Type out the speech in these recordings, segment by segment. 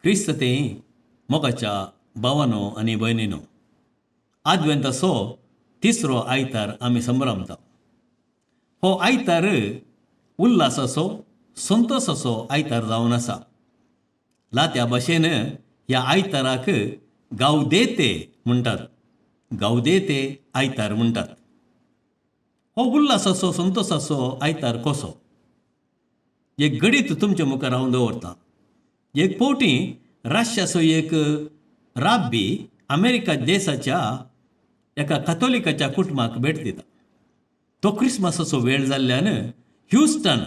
क्रिस्त ते मोगाच्या भावानो आनी भयणीनो, आदवेंताचो तिसरो आयतार आमी संभ्रमता. हो आयतार उल्हासाचो, संतोसाचो आयतार जावन आसा. लात्या भाशेन ह्या आयताराक गावदेते म्हणटात, गावदेते आयतार म्हणटात. हो उल्हासाचो, संतोसाचो आयतार कसो? एक घडीत तुमच्या मुखार हांव दवरतां. एक फावटी राश्याचो एक राब्बी अमेरिका देशाच्या एका कथोलिकाच्या कुटुंबाक भेट दिता. तो क्रिसमसाचो वेळ जाल्ल्यान ह्युस्टन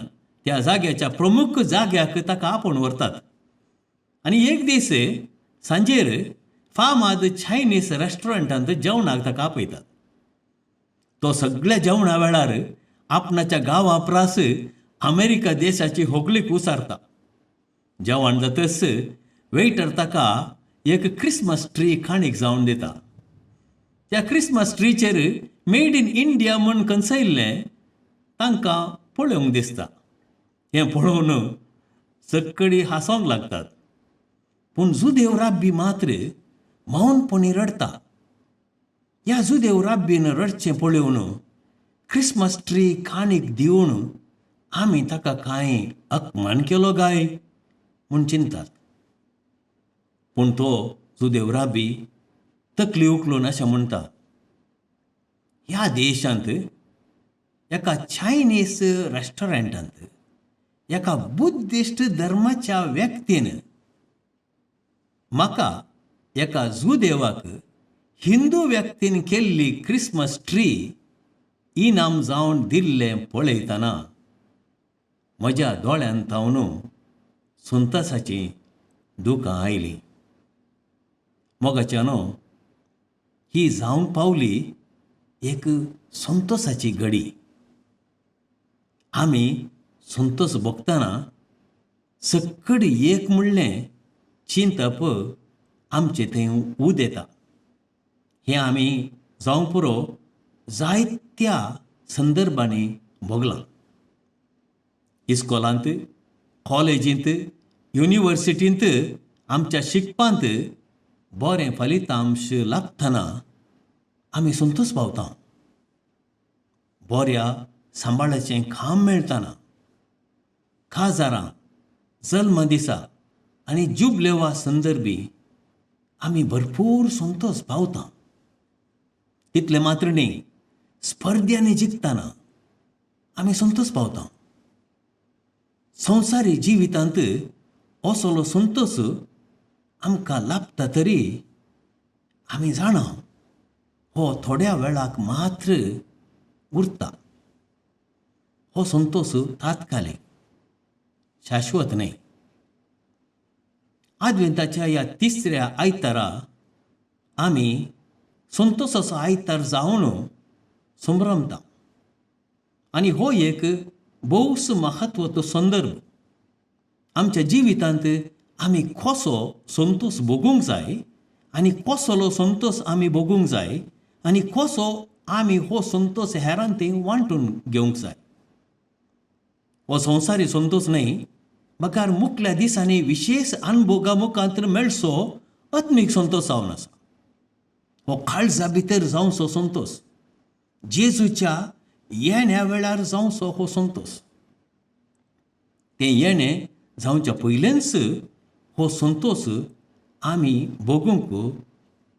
त्या जाग्याच्या प्रमुख जाग्याक ताका आपोवन व्हरतात आनी एक दीस सांजेर फामाद चायनीज रेस्टॉरंटांत जेवणाक ताका आपयतात. तो सगळ्या जेवणा वेळार आपणाच्या गांवा प्रास अमेरिका देशाची होगळीक उसारता. जेवण जातच वेटर ताका एक क्रिसमस ट्री काणीक जावन दिता. त्या क्रिसमस ट्रीचेर मेड इन इंडिया म्हूण कंसयल्लें तांकां पळोवंक दिसता. हें पळोवन सक्कडी हांसोंक लागतात, पूण जुदेव राब्बी मात्र मौनपणी रडटा. ह्या जुदेव राब्बीन रडचें पळोवन क्रिसमस ट्री काणीक दिवन आमी ताका कांय अपमान केलो काय म्हूण चिंतात. पूण तो जुदेव राब्बी तकली उखलून अशें म्हणटा, ह्या देशांत एका चायनीज रेस्टॉरंटांत एका बुद्धिस्ट धर्माच्या व्यक्तीन म्हाका एका जुदेवाक हिंदू व्यक्तीन केल्ली क्रिसमस ट्री इनाम जावन दिल्लें पळयतना म्हज्या दोळ्यांत थावन संतोसाचीं दुकां आयलीं. मोगाच्यानो, ही जावंक पावली एक संतोसाची घडी. आमी संतोस भोगतना सक्कड एक म्हणलें चिंतप आमचें थंय उदेता. हें आमी जावंक पुरो जायत्या संदर्भांनी भोगलां. इस्कोलांत, कॉलेजींत, युनिवर्सिटींत आमच्या शिकपांत बरें फलितांश लागतना आमी संतोस पावता. बऱ्या सांबाळाचें काम मेळतना, काजारां, जल्मदिसा आनी जुबलेवा संदर्भी आमी भरपूर संतोस पावता. तितलें मात्र न्ही, स्पर्ध्यांनी जिखतना आमी संतोस पावता. संवसारी जिवितांत असलो संतोस आमकां लाभता तरी आमी जाणा हो थोड्या वेळाक मात्र उरता. हो संतोस तात्कालीक, शाश्वत न्हय. आदवेंताच्या ह्या तिसऱ्या आयतारा आमी संतोसाचो आयतार जावन संभ्रमता आनी हो एक भोवस म्हत्वाचो संदर्भ. आमच्या जिवितांत आमी कसो संतोस भोगूंक जाय आनी कसलो संतोस आमी भोगूंक जाय आनी कसो आमी हो संतोस हेरांत वांटून घेवंक जाय. हो संवसारी संतोस न्हय, बगर मुखल्या दिसांनी विशेश अनुभोगा मुखांत मेळचो आत्मीक संतोस जावन आसा. हो काळजा भितर जावचो संतोस, जेजूच्या येण्या वेळार जावचो हो संतोस. तें येणें जावच्या पयलेंच हो संतोस आमी भोगूंक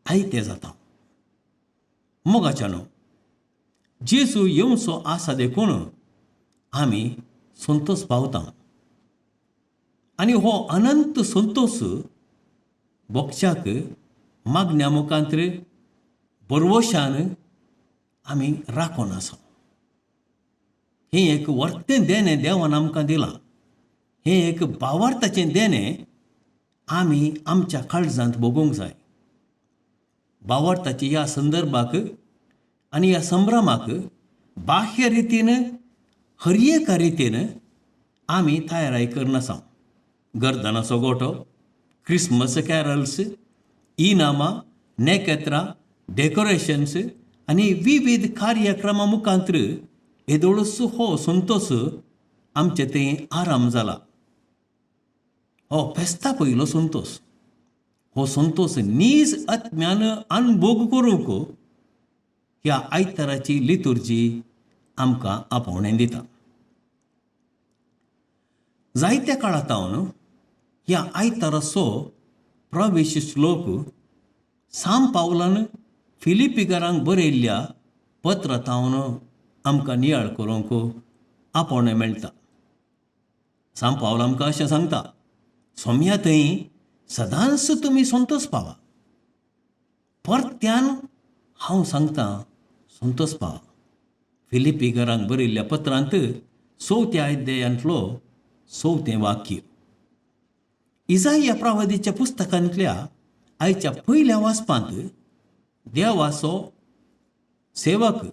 आयते जाता. मोगाच्यानो, जेजू येवचो आसा देखून आमी संतोस पावता आनी हो अनंत संतोस भोगच्याक मागण्या मुखांत बरवशान आमी राखून आसा. हें एक वर्तें देणें देवान आमकां दिलां. हें एक भावार्थाचें देणें आमी आमच्या काळजांत भोगूंक जाय. भावार्थाच्या ह्या संदर्भाक आनी ह्या संभ्रमाक बाह्य रितीन, हर एका रितीन आमी तयाराय करनासा. गर्दनाचो गोटो, क्रिसमस कॅरल्स, इनामां, नेकेत्रां, डेकोरेशन्स आनी विविध कार्यक्रमा मुखांत येदोळूच हो संतोस आमचे थंय आराम जाला. हो फेस्ता पयलो संतोस. हो संतोस नीज आत्म्यान अनभोग करूंक ह्या आयताराची लितुर्जी आमकां आपोवणें दिता. जायत्या काळा सावन ह्या आयताराचो प्रवेश श्लोक साम पावलान फिलिपिकारांक बरयल्ल्या पत्रां सावन आमकां नियाळ करूंक आपोवणें मेळटा. साम पावल आमकां अशें सांगता, सोम्या थंय सदांच तुमी संतोस पावा. परत्यान हांव सांगता संतोस पावा. फिलिपीकरांक बरयल्ल्या पत्रांत चवथ्या अध्यायांतलो चवथें वाक्य. इजाया प्रवादीच्या पुस्तकांतल्या आयच्या पयल्या वाचपांत देवाचो सेवक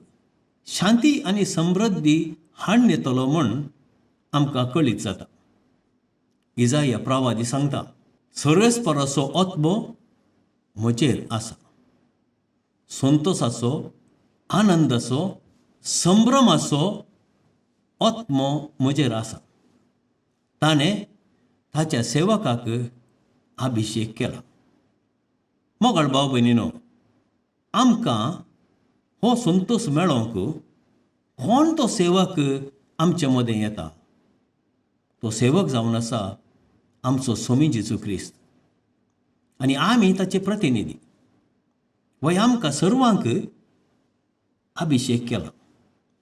शांती आनी समृद्धी हाडून येतलो म्हूण आमकां कळीत जाता. इजाया प्रवादी सांगता, सर्वेस्पराचो आत्मो म्हजेर आसा, संतोसाचो, आनंदाचो, संभ्रमाचो आत्मो म्हजेर आसा. ताणें ताच्या सेवकाक अभिशेक केला. मोगाळ भाव भयणीनो, आमकां हो संतोश मेळोवंक कोण तो सेवक आमचे मदें येता? तो सेवक जावन आसा आमचो सोमी जेजू क्रिस्त आनी आमी ताचे प्रतिनिधी. वय आमकां सर्वांक अभिशेक केला,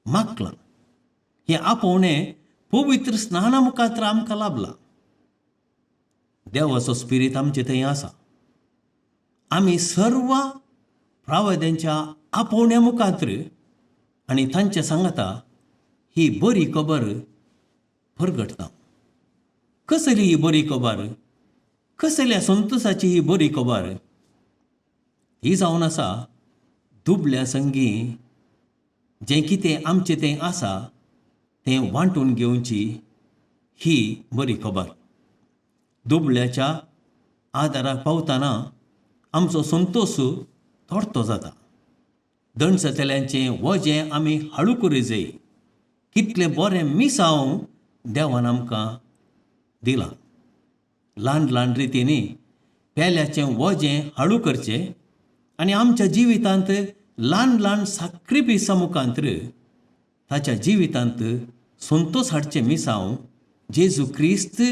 मागला. हें आपोवणें पवित्र स्नाना मुखार आमकां लाभलां. देवाचो स्पिरीत आमचे थंय आसा. आमी सर्व प्रावद्यांच्या आपोवण्या मुखार आनी तांच्या सांगाता ही बरी खबर परगटता. कसली ही बरी खबर? कसल्या संतोसाची ही बरी खबर? ही जावन आसा दुबल्या संगी जें कितें आमचें तें आसा तें वांटून घेवची ही बरी खबर. दुबल्याच्या आदाराक पावतना आमचो संतोस थोडतो जाता. दणसतल्यांचें वजें आमी हाडू करूं जाय. कितलें बरें मिसांव देवान आमकां दिलां. ल्हान ल्हान रितींनी पेल्याचें वजें हाडू करचें आनी आमच्या जिवितांत ल्हान ल्हान साक्रिफिसा मुखांत ताच्या जिवितांत संतोस हाडचें मिसांव जेजू क्रिस्त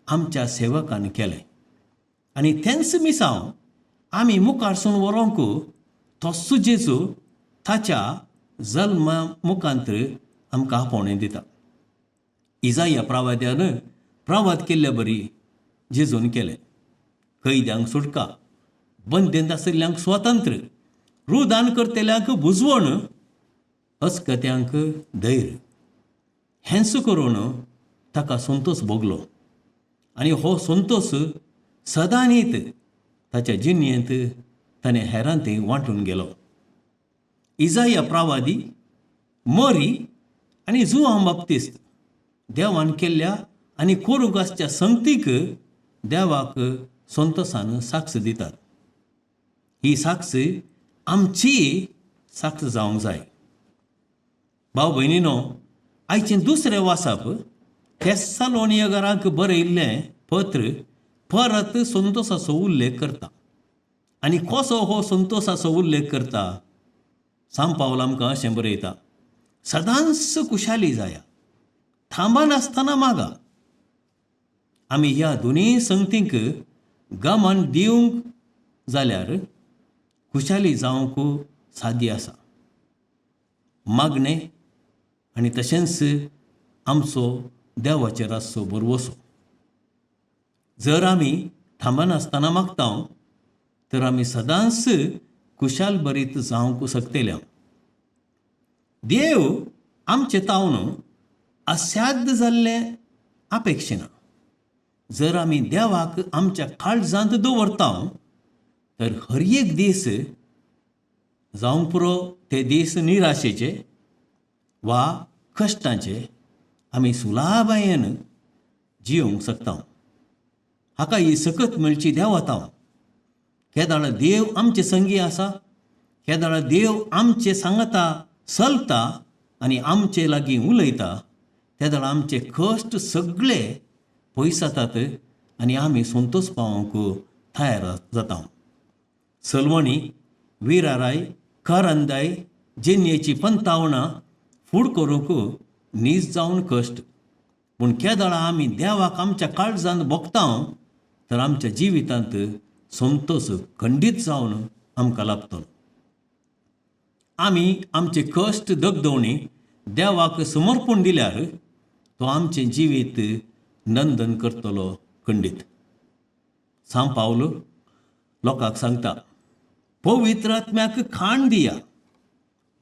आमच्या सेवकान केलें. आनी तेंच मिसांव आमी मुखारसून व्हरूंक तस्सो जेजू ताच्या जल्मा मुखांत आमकां आपोवणें दिता. इजाया प्रवाद्यान प्रवाद केल्ले बरी जेजून केलें. कैद्यांक सुटका, बंदेंत आशिल्ल्यांक स्वातंत्र्य, रुदान करतल्यांक बुजवण, अस्कत्यांक धैर्य. हेंच करून ताका संतोस भोगलो आनी हो संतोस सदांनीत ताच्या जिणेंत ताणें हेरांत वांटून गेलो. इजाया प्रवादी, मरी आनी जुआंव बाप्तिस्त देवान केल्ल्या आनी करूंक आसच्या संगतीक देवाक संतोसान साक्ष दितात. ही साक्ष आमची साक्ष जावंक जाय. भाव भयणीनो, आयचें दुसरें वाचप थेस्सलोनियकारांक बरयल्लें पत्र परत संतोसाचो उल्लेख करता. आनी कसो हो संतोसाचो उल्लेख करता? साम पावल आमकां अशें बरयता, सदांच खुशाली जाया, थांबनासतना मागा. आमी ह्या दोनूय संगतींक गमन दिवंक जाल्यार खुशाली जावंक सादी आसा. मागणें आनी तशेंच आमचो देवाचेर आसचो भरवसो. जर आमी थांबनासतना मागता तर आमी सदांच खुशाल बरीत जावंक शकतले. देव आमचे तावन असाध्य जाल्लें अपेक्षिना. जर आमी देवाक आमच्या काळजांत दवरता तर हर एक दीस जावंक पुरो ते दीस निराशेचे वा कश्टांचे आमी सुलाभायेन जियोंक शकता. हाका ही सकत मेळची देवाताव. केदाळ देव आमचे संगी आसा, केदाळ देव आमचे सांगता चलता आनी आमचे लागीं उलयता, तेदाळ आमचे कश्ट सगळे पयस जातात आनी आमी संतोश पावोवंक तयार जाता. सलवणी, विराराय, करंदाय जिणेची पंतावणां फूड करूंक नीज जावन कश्ट, पूण केदळा आमी देवाक आमच्या काळजांत भोगता तर आमच्या जिवितांत संतोश खंडीत जावन आमकां लाभतलो. आमी आमचे कश्ट दगदवणी देवाक समर्पण दिल्यार तो आमचें जिवीत नंदन करतलो खंडीत. सांव पावल लोकांक सांगता, पवित्र आत्म्याक खाण दिया,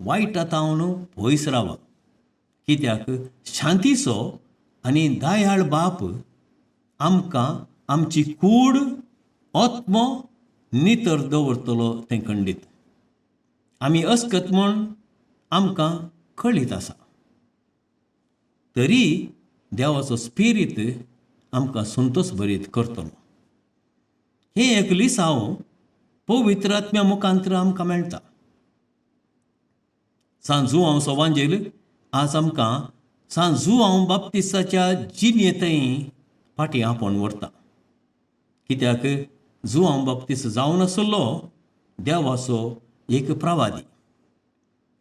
वायटा तावन पयस रावा, कित्याक शांतीचो आनी दयाळ बाप आमकां आमची कूड आत्मो नितर दवरतलो तें खंडीत. आमी अस्कत म्हूण आमकां कळीत आसा, तरी देवाचो स्पिरीत आमकां संतोश भरीत करतलो. हें एक लिसांव पवित्र आत्म्या मुखांत्र आमकां मेळटा. सांत जुआंव सोवांजेल आज आमकां सांत जुआंव बाप्तिस्ताच्या जिणेंतय फाटीं आपोवन व्हरता, कित्याक जुआंव बाप्तिस्त जावन आशिल्लो देवाचो एक प्रवादी.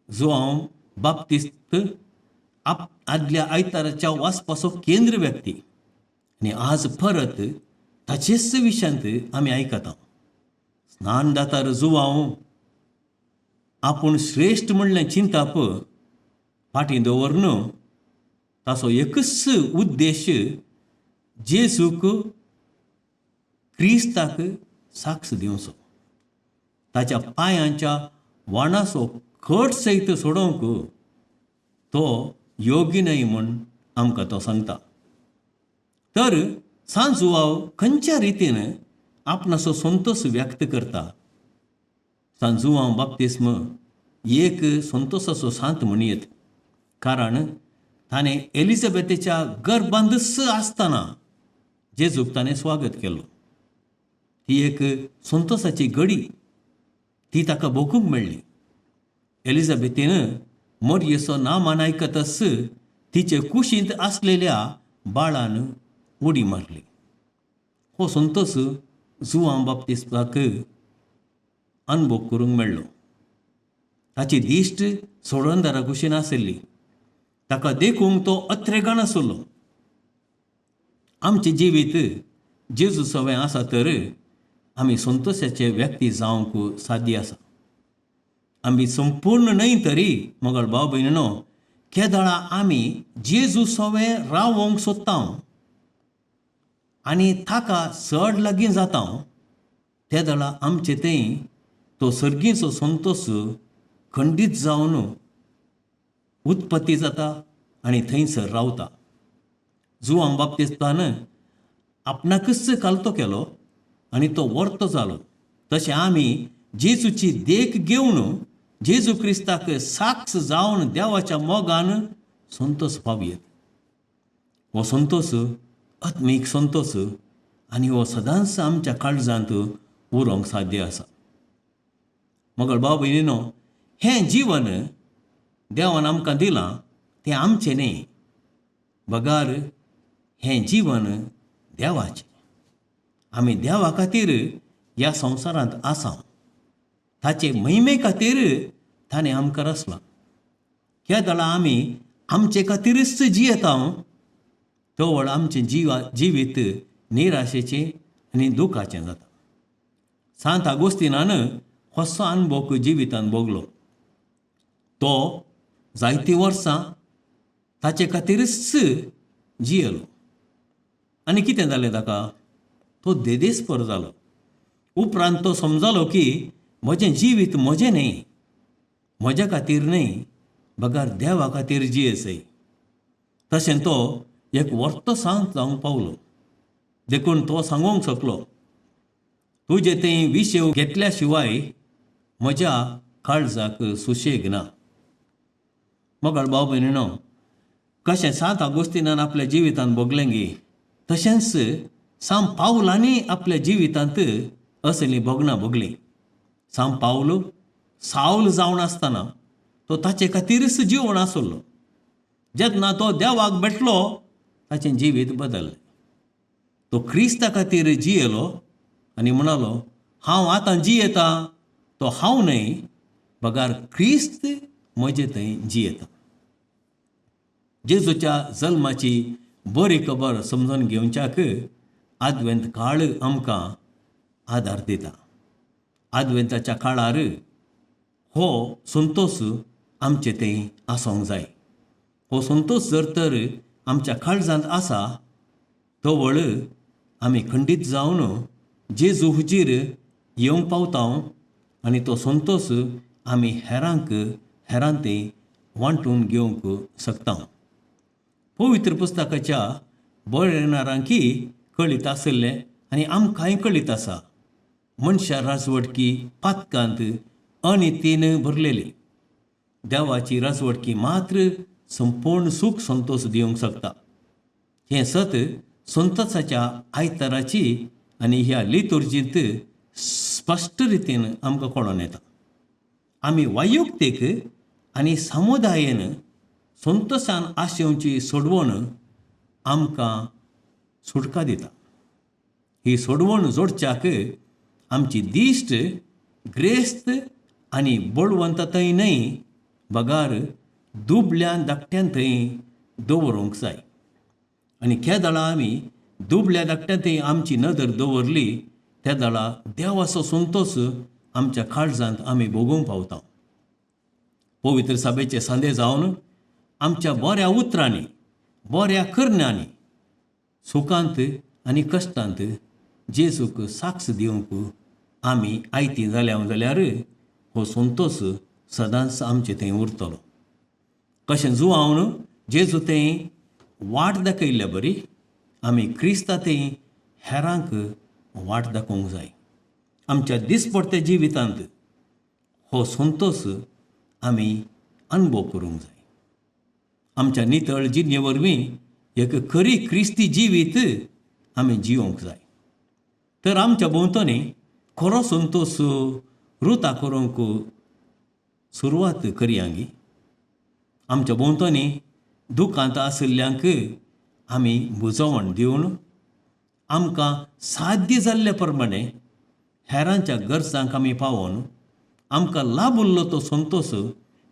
जुआंव बाप्तिस्त आदल्या आयताराच्या वाचपाचो केंद्र व्यक्ती आनी आज परत ताचेच विशयांत आमी आयकता. स्नान दातार जुआंव आपूण श्रेश्ठ म्हणलें चिंताप फाटीं दवरून ताचो एकूच उद्देश जेजूक क्रिस्ताक साक्ष दिवचो, ताच्या पांयांच्या वाणाचो खट सयत सोडोवंक तो योग्य न्हय म्हूण आमकां तो सांगता. तर सांत जुआंव खंयच्या रितीन आपणाचो संतोश व्यक्त करता? सांत जुआंव बाप्तिस्म एक संतोशाचो सांत म्हणयेत, कारण ताणें एलिझाबेथीच्या गर्भांतच आसतना जेजूक ताणें स्वागत केलो. ती एक संतोशाची घडी, ती ताका भोगूंक मेळ्ळी. एलिझाबेथीन मरयेचो नामान आयकतच तिचे कुशींत आसलेल्या बाळान उडी मारली. हो संतोश जुआंव बाप्तिस्ताक अनुभव करूंक मेळ्ळो. ताची दिश्ट सोडणदारा कुशीन आशिल्ली, ताका देखूंक तो अत्रेगान आशिल्लो. आमचें जिवीत जेजू सवें आसा तर आमी संतोशाचे व्यक्ती जावंक साध्य आसा. आमी संपूर्ण न्हय तरी मगळ भाव भयणीनो, केदळा आमी जेजू सवें रावोंक सोदता आनी ताका चड लागीं जाता तेदळा आमचे थंय तो सर्गीचो संतोश खंडीत जावन उत्पत्ती जाता आनी थंयसर रावता. जुआंव बाप्तिस्तान आपणाकच कालतो केलो आनी तो वर्तो जालो. तशें आमी जेजूची देख घेवन जेजू क्रिस्ताक साक्ष जावन देवाच्या मोगान संतोश पावयेत. हो संतोश आत्मीक संतोश आनी हो सदांच आमच्या काळजांत उरोंक साध्य आसा. मगळ भाव भयणीनो, हें जिवन देवान आमकां दिलां तें आमचें न्हय, बगार हें जिवन देवाचें. आमी देवा खातीर ह्या संवसारांत आसा, ताचे महिमे खातीर ताणें आमकां रचलां. ह्या दळा आमी आमचे खातीरच जियेता तवळ आमचें जिवीत निराशेचें आनी दुखाचें जाता. सांत आगोस्तिनान होसो अनुभव जिवितान भोगलो. तो जायतीं वर्सां ताचे खातीरच जियेलो आनी कितें जालें ताका, तो देदेस्पर जालो. उपरांत तो समजलो की म्हजें जिवीत म्हजें न्हय, म्हज्या खातीर न्हय, बगर देवा खातीर जियेसय. तशें तो एक वर्तो सांत जावंक पावलो. देखून तो सांगूंक शकलो, तुजें थंय विशेव घेतल्या शिवाय म्हज्या काळजाक सुशेग ना. मगळ भाव भयणीनो, कशें सांत आगोस्तिनान आपल्या जिवितांत भोगलें गी, तशेंच सांत पावलांनी आपल्या जिवितांत असलीं भोगणां भोगलीं. सांत पावल सावल जावन आसतना तो ताचे खातीरच जिवन आसलो. जेन्ना तो देवाक भेटलो ताचें जिवीत बदल्लें. तो क्रिस्ता खातीर जियेलो आनी म्हणालो, हांव आतां जियेतां तो हांव न्हय, बगार क्रिस्त म्हजे थंय जियेता. जेजूच्या जल्माची बरी खबर समजून घेवच्याक आदवेंत काळ आमकां आदार दिता. आदवेंताच्या काळार हो संतोश आमचे थंय आसूंक जाय. हो संतोश जर तर आमच्या काळजांत आसा तवळ आमी खंडीत जावन जेजू हुजीर येवंक पावता आनी तो संतोश आमी हेरांक हेरां थंय वांटून घेवंक शकता. पवित्र पुस्तकाच्या बरयणारांकी कळीत आशिल्लें आनी आमकांय कळीत आसा, मनशा राजवटकी पातकांत अनितीन भरलेली. देवाची राजवटकी मात्र संपूर्ण सूख संतोश दिवंक शकता. हें सत संतोसाच्या आयताराची आनी ह्या लितुर्जींत स्पश्ट रितीन आमकां कळोन येता. आमी वैयक्तीक आनी समुदायेन संतोशान आशेवची सोडवण आमकां सुटका दिता. ही सोडवण जोडच्याक आमची दिश्ट ग्रेस्त आनी बळवंत थंय न्हय, बगार दुबल्यान धाकट्यान थंय दवरूंक जाय. आनी केदळा आमी दुबल्या धाकट्यान थंय आमची नदर दवरली तेदळा देवाचो संतोश आमच्या काळजांत आमी भोगूंक पावता. पवित्र सभेचे सांदे जावन आमच्या बऱ्या उतरांनी, बऱ्या करण्यांनी, सुखांत आनी कश्टांत जेजूक साक्ष दिवंक आमी आयती जाल्या जाल्यार हो संतोश सदांच आमचे थंय उरतलो. कशें जुवावन जेजू थंय वाट दाखयल्ल्या बरी आमी क्रिस्ता थंय हेरांक वाट दाखोवंक जाय. आमच्या दिसपडत्या जिवितांत हो संतोश आमी अनुभव करूंक जाय. आमच्या नितळ जिणे वरवीं एक खरी क्रिस्ती जिवीत आमी जियोंक जाय. तर आमच्या भोंवतणी खरो संतोश रुता करूंक सुरवात करया. आमच्या भोंवतणी दुखांत आशिल्ल्यांक आमी बुजवण दिवन आमकां साध्य जाल्ले प्रमाणे हेरांच्या गरजांक आमी पावोवन आमकां लाभ उरलो तो संतोश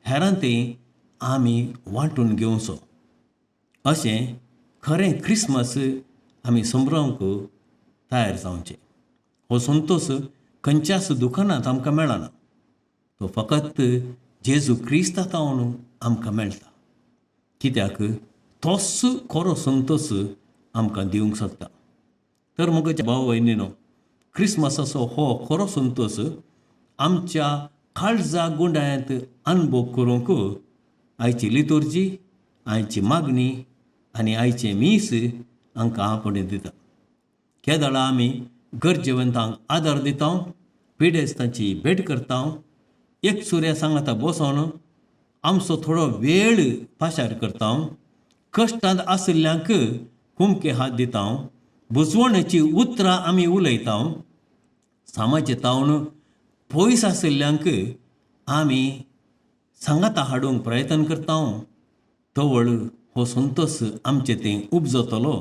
हेरां थंय आमी वांटून घेवचो. अशें खरें क्रिसमस आमी संभ्रमक तयार जावचें. हो संतोश खंयच्याच दुकानांत आमकां मेळना, तो फकत जेजू क्रिस्ता तावन आमकां मेळटा. कित्याक तोच खरो संतोश आमकां दिवंक शकता. तर म्हज्या भाव भयणीनो, क्रिसमसाचो हो खरो संतोश आमच्या काळजा गुंडायांत अनुभव करूंक आयची लितुर्जी, आयची मागणी आनी आयचें मीस आमकां आपोवणें दिता. केदळा आमी गरजेवंतांक आदार दिता, पिडेस्तांची भेट करता, एक सुर्या सांगाता बसोन आमचो थोडो वेळ पाशार करता, कश्टांत आशिल्ल्यांक कुमके हात दिता, बुजवणेची उतरां आमी उलयता, समाजे तावन पयस आशिल्ल्यांक आमी सांगाता हाडूंक प्रयत्न करता, तवळ हो संतोश आमचे थंय उपजतलो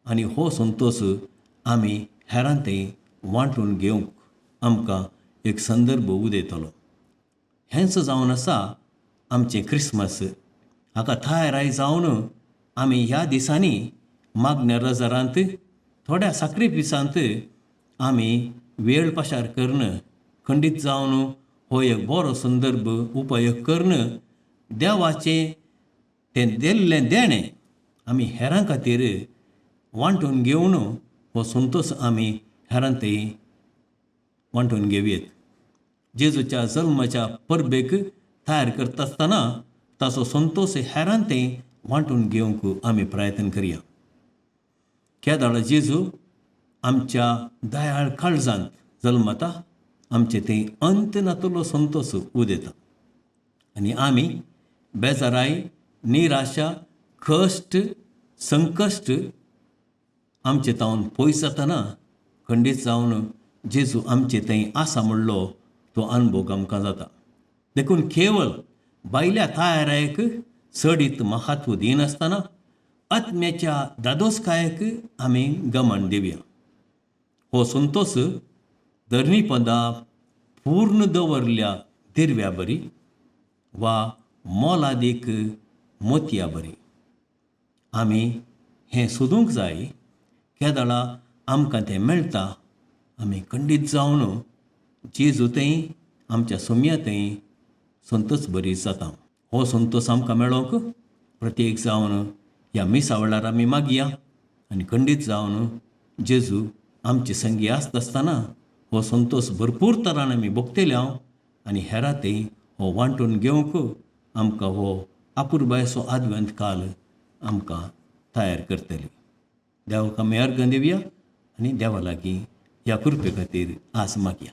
आनी हो संतोश आमी हेरां थंय वांटून घेवंक आमकां एक संदर्भ उदयतलो. हेंच जावन आसा आमचें क्रिसमस. हाका तयाराय जावन आमी ह्या दिसांनी मागण्या रजारांत थोड्या साक्रिफिसांत आमी वेळ पाशार करून खंडीत जावन हो एक बरो संदर्भ उपयोग करून देवाचें तें दिल्लें देणें आमी हेरां खातीर वांटून घेवन हो संतोश आमी हेरां थंय वांटून घेवयेत. जेजूच्या जल्माच्या परबेक तयार करता आसतना ताचो संतोश हेरां थंय वांटून घेवंक आमी प्रयत्न करया. केदळ जेजू आमच्या दयाळ काळजांत जल्मता, आमचे थंय अंत नातलो संतोश उदेता आनी आमी बेजाराय, निराशा, कश्ट, संकश्ट आमचे तावन पयस जातना खंडीत जावन जेजू आमचे थंय आसा म्हणलो तो अनुभव आमकां जाता. देखून केवल भायल्या तयारायक चडीत महत्व दिनासतना आत्म्याच्या दादोसकायेक आमी गमन दिवया. हो संतोस धरणी पदा पूर्ण दवरल्या दिरव्या बरी वा मोलादीक मोतया बरी. आमी हें सोदूंक जाय. केदळा आमकां तें मेळटा, आमी खंडीत जावन जेजू थंय, आमच्या सोम्या थंय संतोस बरी जाता. हो संतोस आमकां मेळोंक प्रत्येक जावन ह्या मिसा वेळार आमी मागया आनी खंडीत जावन जेजू आमचे संगी आसता आसतना हो संतोस भरपूर तरान आमी भोगतले हांव आनी हेरां थंय हो वांटून घेवंक आमकां हो अपुरबायेचो आदवंत काल आमकां तयार करतली. देवाक आमी अर्गां दिवया आनी देवा लागीं ह्या कृपे खातीर आस मागया.